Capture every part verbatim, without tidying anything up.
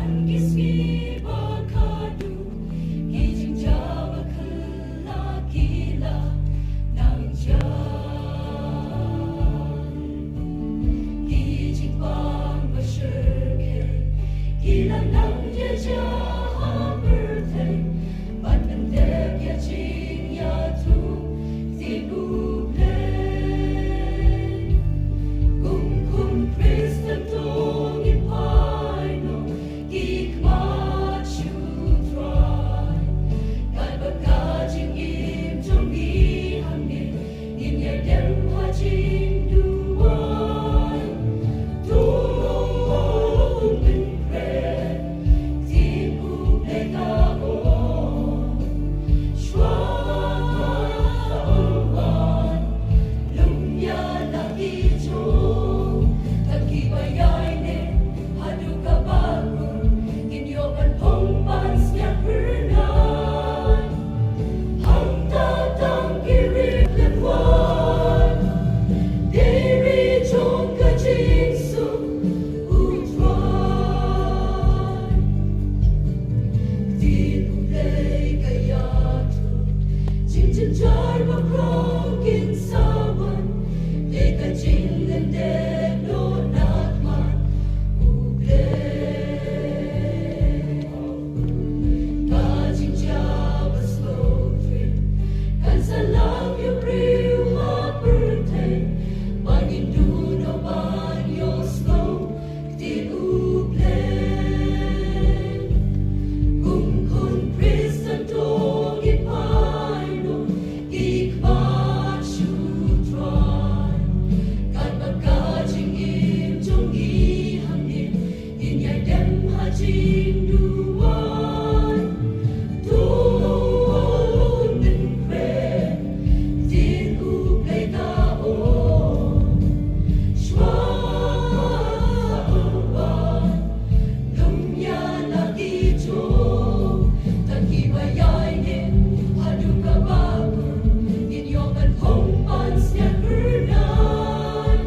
Ki sngi ba khadduh, ki jingjia ba khylla ki la nang jia. Ki jingpang ba shyrkhei ki la nang jia jia ha pyrthei. Ban pyndep ïa jingïathuh ktien U Blei. Kum khun Khristan to ngin phai noh ki khmat sha U Trai. Katba ka jingim jong ngi hangne, ngin ïai dem ha jingduwai. To ngin kren ktien U Blei ka ong. Shuwa un wan, lum ïa la ki jong, tang kiba ïaineh haduh kaba kut, kin ïoh ban phong ban sngewphyrnai. Hangta tang ki ri khlem wan, dei ri jong ka jingsuk U Trai. Ktien U Blei ka ïathuh, jingjynjar bakhraw kin sa wan, dei ka jinglyndep noh na khmat U Blei. Ka jingjia ba slow train kan sa lam ïa u briew ha pyrthei, ba ngin duh noh ban ïohsngew ktien U Blei. Kum khun Khristan to ngin phai noh ki khmat sha U Trai. Katba ka jingim jong ngi hangne, ngin ïai dem ha jingduwai. To ngin kren ktien U Blei ka ong. Shuwa un wan, lum ïa la ki jong, tang kiba ïaineh haduh kaba kut, ngin ïoh ban phong ban sngewphyrnai.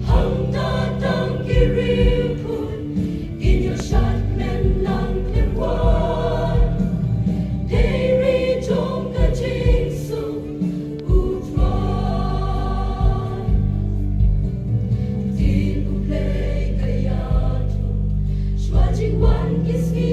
Hangta tang ki riewkhuid kin ïoh shad kmen lang khlem wai. Dei ri jong ka jingsuk U Trai. Ktien U Blei ka ïathuh, shuwa jingwan ki sngi